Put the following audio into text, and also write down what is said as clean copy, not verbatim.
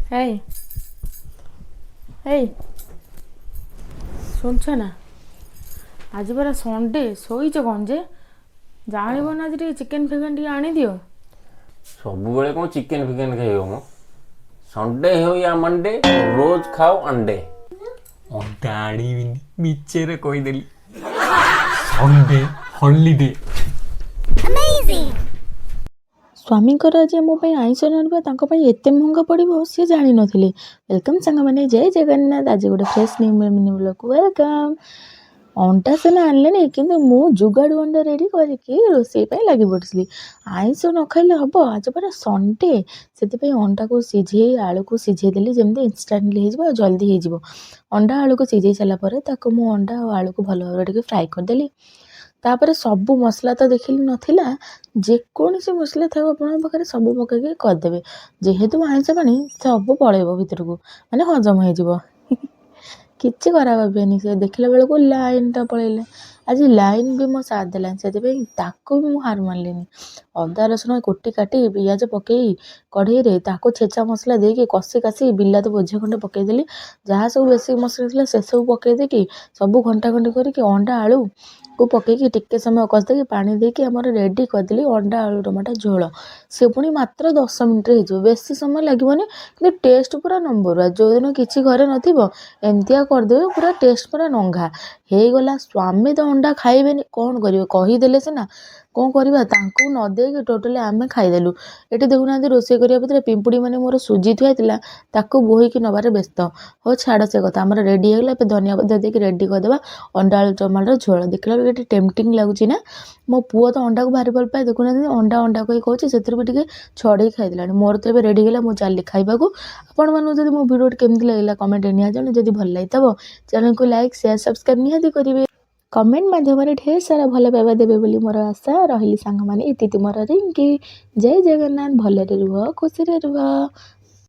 ଏଇ ଏଇ, ଶୁଣୁଛ ନା? ଆଜି ପରା ସଣ୍ଡେ, ଶୋଇଛ କ'ଣ ଯେ? ଜାଣିବ ନା, ଆଜି ଟିକେ ଚିକେନ୍ ଫିକେନ୍ ଟିକେ ଆଣିଦିଅ। ସବୁବେଳେ କ'ଣ ଚିକେନ ଫିକେନ ଖାଇବ ମ? ସଣ୍ଡେ ହେଉ ୟା ମଣ୍ଡେ, ରୋଜ ଖାଅ ଅଣ୍ଡେ। ଅଣ୍ଡା ଆଣିବିନି, ମିଛରେ କହିଦେଲି। Sunday holiday. ସ୍ୱାମୀଙ୍କର ଆଜି ମୋ ପାଇଁ ଆଇଁଷ ନ ଆଣିବା ତାଙ୍କ ପାଇଁ ଏତେ ମହଙ୍ଗା ପଡ଼ିବ, ସିଏ ଜାଣିନଥିଲେ। Welcome ସାଙ୍ଗମାନେ, ଜୟ ଜଗନ୍ନାଥ। ଆଜି ଗୋଟେ ଫ୍ରେଶ୍ ନ୍ୟୁ ମିନି ବ୍ଲଗ୍କୁ welcome. ଅଣ୍ଡା ସିନା ଆଣିଲେନି, କିନ୍ତୁ ମୁଁ ଯୁଗାଡ଼ୁ ଅଣ୍ଡା ରେଡ଼ି କରିକି ରୋଷେଇ ପାଇଁ ଲାଗି ପଡ଼ିଥିଲି। ଆଇଁଷ ନ ଖାଇଲେ ହେବ? ଆଜି ପରା ସଣ୍ଡେ। ସେଥିପାଇଁ ଅଣ୍ଡାକୁ ସିଝେଇ, ଆଳୁକୁ ସିଝେଇ ଦେଲି, ଯେମିତି ଇନଷ୍ଟାଣ୍ଟଲି ହେଇଯିବ ଆଉ ଜଲ୍ଦି ହେଇଯିବ। ଅଣ୍ଡା ଆଳୁକୁ ସିଝେଇ ସାରିଲା ପରେ ତାକୁ ମୁଁ ଅଣ୍ଡା ଆଉ ଆଳୁକୁ ଭଲ ଭାବରେ ଟିକେ ଫ୍ରାଏ କରିଦେଲି। ତାପରେ ସବୁ ମସଲା ତ ଦେଖିଲି ନଥିଲା। ଯେକୌଣସି ମସଲା ଥାଉ ଆପଣଙ୍କ ପାଖରେ, ସବୁ ପକେଇକି କରିଦେବେ। ଯେହେତୁ ଆଇଁଷ ପାଣି ସବୁ ପଳେଇବ ଭିତରକୁ, ମାନେ ହଜମ ହେଇଯିବ, କିଛି ଖରାପ ଭାବିବେନି। ସେ ଦେଖିଲା ବେଳକୁ ଲାଇନ୍ଟା ପଳେଇଲା। ଆଜି ଲାଇନ୍ ବି ମୋ ସାଥ୍ ଦେଲାନି, ସେଥିପାଇଁ ତାକୁ ବି ମୁଁ ହାର ମାନିଲିନି। ଅଦା ରସୁଣ କୁଟି କାଟି, ପିଆଜ ପକେଇ କଢ଼େଇରେ, ତାକୁ ଛେଚା ମସଲା ଦେଇକି କଷି କାସି ବିଲାତି ବୋଝେ ଖଣ୍ଡେ ପକେଇଦେଲି। ଯାହା ସବୁ ବେଶୀ ମସଲା ଥିଲା, ସେସବୁ ପକେଇ ଦେଇକି, ସବୁ ଘଣ୍ଟା ଘଣ୍ଟି କରିକି, ଅଣ୍ଡା ଆଳୁକୁ ପକେଇକି ଟିକେ ସମୟ କଷିଦେଇକି, ପାଣି ଦେଇକି ଆମର ରେଡ଼ି କରିଦେଲି ଅଣ୍ଡା ଆଳୁ ଟମାଟୋ ଝୋଳ। ସେ ପୁଣି ମାତ୍ର 10 ମିନିଟ୍ରେ ହେଇଯିବ, ବେଶୀ ସମୟ ଲାଗିବନି, କିନ୍ତୁ ଟେଷ୍ଟ ପୁରା ନମ୍ବର ୱାନ୍। ଯେଉଁଦିନ କିଛି ଘରେ ନଥିବ, ଏମିତିଆ କରିଦେବେ, ପୁରା ଟେଷ୍ଟ ପୁରା ନଙ୍ଘା ହେଇଗଲା। ସ୍ୱାମୀ ତ ଅଣ୍ଡା ଖାଇବେନି, କ'ଣ କରିବେ? କହିଦେଲେ ସିନା କ'ଣ କରିବା। ତାଙ୍କୁ ନ ଦେଇକି ଟୋଟାଲି ଆମେ ଖାଇଦେଲୁ। ଏଠି ଦେଖୁନାହାନ୍ତି, ରୋଷେଇ କରିବା ଭିତରେ ପିମ୍ପୁଡ଼ି ମାନେ ମୋର ସୁଜି ଥୁଆ ହେଇଥିଲା, ତାକୁ ବୋହିକି ନେବାରେ ବ୍ୟସ୍ତ। ହଉ ଛାଡ଼ ସେ କଥା, ଆମର ରେଡ଼ି ହେଇଗଲା। ଏବେ ଧନିଆ ପତ୍ର ଦେଇକି ରେଡ଼ି କରିଦେବା ଅଣ୍ଡା ଆଳୁ ଟମାଟୋ ଝୋଳ। ଦେଖିଲା ବେଳକୁ ଏଠି ଟେମ୍ପଟିଂ ଲାଗୁଛି ନା? ମୋ ପୁଅ ତ ଅଣ୍ଡାକୁ ଭାରି ଭଲ ପାଏ। ଦେଖୁନାହାନ୍ତି, ଅଣ୍ଡା ଅଣ୍ଡା କହି କହୁଛି, ସେଥିରୁ ବି ଟିକେ ଛଡ଼େଇ ଖାଇଦେଲାଣି। ମୋର ତ ଏବେ ରେଡ଼ି ହେଇଗଲା, ମୁଁ ଚାଲିଲି ଖାଇବାକୁ। ଆପଣମାନଙ୍କୁ ଯଦି ମୋ ଭିଡ଼ିଓଟି କେମିତି ଲାଗିଲା, କମେଣ୍ଟରେ ନିହାତି ଜଣାଇବେ। ଯଦି ଭଲ ଲାଗିଥିବ, ଚ୍ୟାନେଲକୁ ଲାଇକ୍, ସେୟାର, ସବସ୍କ୍ରାଇବ୍ ନିହାତି କରିବେ। କମେଣ୍ଟ ମାଧ୍ୟମରେ ଢେର ସାରା ଭଲ ପାଇବା ଦେବେ ବୋଲି ମୋର ଆଶା ରହିଲି। ସାଙ୍ଗମାନେ, ଇତି ତୁମର ରିଙ୍କି। ଜୟ ଜଗନ୍ନାଥ। ଭଲରେ ରୁହ, ଖୁସିରେ ରୁହ।